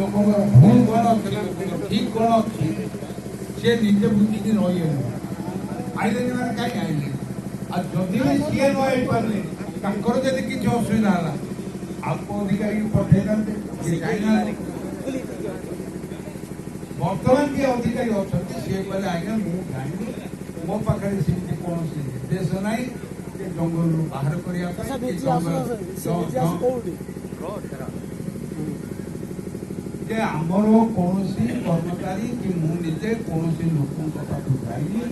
ଲୋକଙ୍କର ଭୁଲ କ'ଣ ଅଛି, ଲୋକଙ୍କର ଠିକ କ'ଣ ଅଛି, ସେ ନିଜେ ବୁଝିକି ରହିଗଲେ। ଆଇଲେନି ମାନେ କାହିଁ ଆଇଲେନି? ଆଉ ଯଦି ବି ସିଏ ନ ହେଇପାରିଲେ, ତାଙ୍କର ଯଦି କିଛି ଅସୁବିଧା ହେଲା, ଆଉ କୋଉ ଅଧିକାରୀକୁ ପଠେଇଥାନ୍ତେ। ସିଏ ଯାଇନାହାନ୍ତି। ବର୍ତ୍ତମାନ ଯିଏ ଅଧିକାରୀ ଅଛନ୍ତି, ସିଏ କହିଲେ, ଆଜ୍ଞା, ମୁଁ ଜାଣିନି, ମୋ ପାଖରେ ସେମିତି କୌଣସି ନିର୍ଦ୍ଦେଶ ନାହିଁ ଯେ ଜଙ୍ଗଲରୁ ବାହାର କରିବା ପାଇଁ କି ଜଙ୍ଗଲ ଯେ ଆମର କୌଣସି କର୍ମଚାରୀ କି ମୁଁ ନିଜେ କୌଣସି ଲୋକଙ୍କ ପାଖକୁ ଯାଇନି,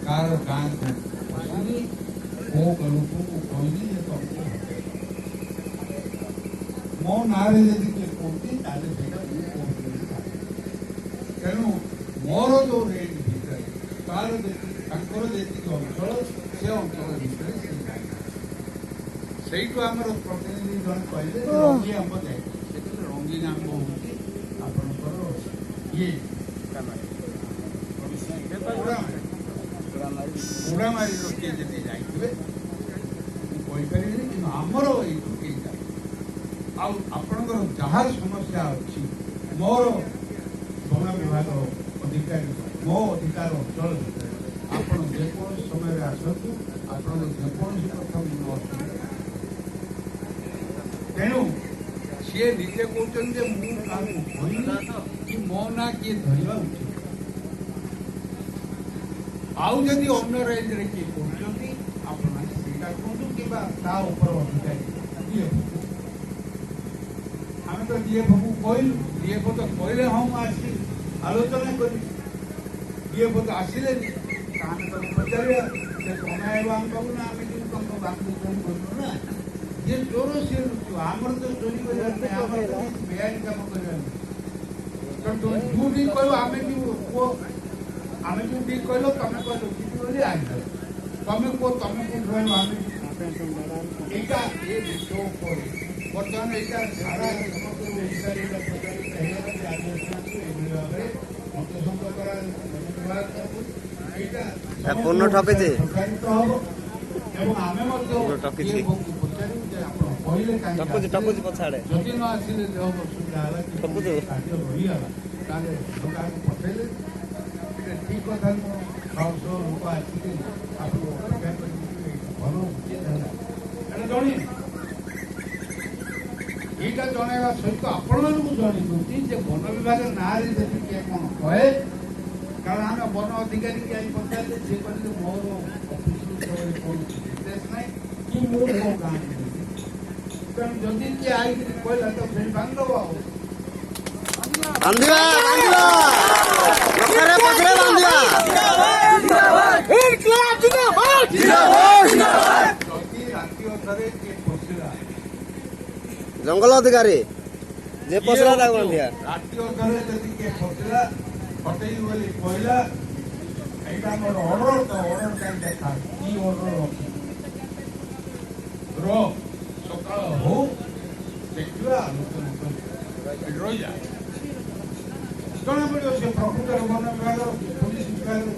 କାହାର ଗାଁକୁ ପଶିନି, କୋଉ ଲୋକଙ୍କୁ କହିନି ଯେ ତମକୁ ହଟେଇ। ମୋ ନାଁରେ ଯଦି କିଏ କହୁଛି, ତାହେଲେ ସେଇଟା ମୁଁ କହୁଛି ବୋଲି ଭାବେ। ତେଣୁ ମୋର ଯୋଉ ରେଞ୍ଜ ଭିତରେ ତାର ଯେତିକି, ତାଙ୍କର ଯେତିକି ଅଞ୍ଚଳ, ସେ ଅଞ୍ଚଳ ଭିତରେ ସେ ଯାଇନାହାନ୍ତି। ସେଇଠୁ ଆମର ପ୍ରତିନିଧି ଜଣେ କହିଲେ ଯେ ରଙ୍ଗୀ ଆମ୍ବ ଯାଇଥିଲେ। ସେ କହିଲେ, ରଙ୍ଗୀନ ଆମ୍ବ ହେଉଛି ଆପଣଙ୍କର ଇଏ ପୋଡ଼ାମାରି। ପୋଡ଼ାମାରିର କିଏ ଯଦି ଯାଇଥିବେ, ମୁଁ କହିପାରିବିନି, କିନ୍ତୁ ଆମର ଏଇଠୁ କେହି ଯାଇ। ଆଉ ଆପଣଙ୍କର ଯାହା ସମସ୍ୟା ଅଛି, ମୋର ବନ ବିଭାଗ ଅଧିକାରୀ, ମୋ ଅଧିକାର ଅଞ୍ଚଳ ଭିତରେ ଆପଣ ଯେକୌଣସି ସମୟରେ ଆସନ୍ତୁ, ଆପଣଙ୍କ ଯେକୌଣସି କଥା ମୁଁ ଅସୁବିଧା। ତେଣୁ ସିଏ ନିଜେ କହୁଛନ୍ତି ଯେ ମୁଁ କାହାକୁ କହିନି କି ମୋ ନାଁ କିଏ ଧରିବା ଉଚିତ। ଆଉ ଯଦି ଅନ୍ୟ ରେଞ୍ଜରେ କିଏ କହୁଛନ୍ତି, ଆପଣମାନେ ସେଇଟା କୁହନ୍ତୁ କିମ୍ବା ତା ଉପର ଅଧିକାରୀ ଡିଏଫଓ। ଆମେ ତ ଡିଏଫଓକୁ କହିଲୁ। ଡିଏଫଓ ତ କହିଲେ, ହଁ, ମୁଁ ଆସିବି, ଆଲୋଚନା କରିବି। ଡିଏଫଓ ତ ଆସିଲେନି। ତ ଆମେ ତାକୁ ପଚାରିବା ଯେ ତମେ ଆଇବ ଆମ ପାଖକୁ ନା ଆମେ ଯିବୁ ତମ ପାଖକୁ? ଆମେ ଚୋରି କରିବୁ ନା? ଯିଏ ଚୋର ସିଏ ଲୁଚିବ। ଆମର ତ ଚୋରି କରିବାର ନାହିଁ, ଆମର ତ କିଛି ବେଆଇନ କାମ କରିବାର ନାହିଁ। ତେଣୁ ତୁମେ ଯୋଉଠିକି କହିବ ଆମେ ଯିବୁ, କୁହ। ଆମେ ଯୋଉଠିକି କହିଲ, ତମେ କହିଲ ଯିବି ବୋଲି, ଆଇଲ। ତମେ କୁହ, ତମେ କୋଉଠି ରହିବ, ଆମେ ଯିବୁ। ଏଇଟା ଏ ବିଷୟ ଉପରେ ବର୍ତ୍ତମାନ ଏଇଟା ସାରା ସମଗ୍ର ଓଡ଼ିଶାରେ ଏଇଟା ପ୍ରଚାରିତ ହେଇଗଲା ଯେ ଆଦିବାସୀମାନଙ୍କୁ ଏଇଭଳି ଭାବରେ ହନ୍ତସନ୍ତ କରାଯାଉଛି ବନ ବିଭାଗ ତରଫରୁ। ଏଇଟା ପୂର୍ଣ୍ଣ ଠକିଛି। ପ୍ରଚାରିତ ହବ ଏବଂ ଆମେ ମଧ୍ୟ ପୂର୍ଣ୍ଣ ଠକିଛି। DFO କୁ ପଚାରିବୁ ଯେ ଆପଣ କହିଲେ କାହିଁକି ଠକୁଛି। ଆସିଲେ? ଠକୁଛି ପଛଆଡ଼େ। ଯଦି ନ ଆସିଲେ, ଦେହ ଅସୁବିଧା ହେଲା କି ଠକୁଛୁ। କୌଣସି କାର୍ଯ୍ୟ ରହିଗଲା, ତାହେଲେ କାହାକୁ ପଠେଇଲେ ଏଇଟା ଠିକ କଥା ନୁହଁ। 600 ଲୋକ ଆସିକି ଆପଣଙ୍କୁ ଅପେକ୍ଷା କରିକି, ଏଇଟା ଭଲ ଉଚିତ ହେଲା, ଏଇଟା ଜଣେଇବି। ଏଇଟା ଜଣାଇବା ସହିତ ଆପଣମାନଙ୍କୁ ଜଣେଇ ଦଉଛି ଯେ ବନ ବିଭାଗ ନାଁରେ ଯଦି କିଏ କ'ଣ କହେ, କାରଣ ଆମେ ବନ ଅଧିକାରୀ କି ଆଜି ପଚାରିଲେ, ସିଏ କହିଲେ ମୋର ଅଫିସରୁ ତ କୌଣସି ନିର୍ଦ୍ଦେଶ ନାହିଁ କି ମୁଁ ମୋ ଗାଁକୁ ଯିବି। ତେଣୁ ଯଦି କିଏ ଆଇକିରି କହିଲା, ତ ସେଠି ବାନ୍ଧିଦେବ। ଆଉ ବାନ୍ଧିବା, ବାନ୍ଧିବା, ନଖରେ ପଛରେ ବାନ୍ଧିବା। ଯଦି ରାତି ଅଧରେ କିଏ ପଶିଲା, ଜଙ୍ଗଲ ଅଧିକାରୀ ଯେ ପଶିଲା, ତାକୁ ବାନ୍ଧିବା। ରାତି ଅଧରେ ଯଦି କିଏ ପଶିଲା, ହଟେଇବି ବୋଲି କହିଲା, ଏଇଟା ଆମର ଅର୍ଡର, ତ ଅର୍ଡର କାହିଁ ଦେଖା, କି ଅର୍ଡର ଅଛି ର, ସକାଳ ହଉ, ଦେଖିବା, ଆଲୋଚନା କରିବା। ଏଠି ରହିଯା, ଜଣା ପଡ଼ିବ ସେ ପ୍ରକୃତରେ ବନ ବିଭାଗର କି ପୋଲିସ ବିଭାଗର।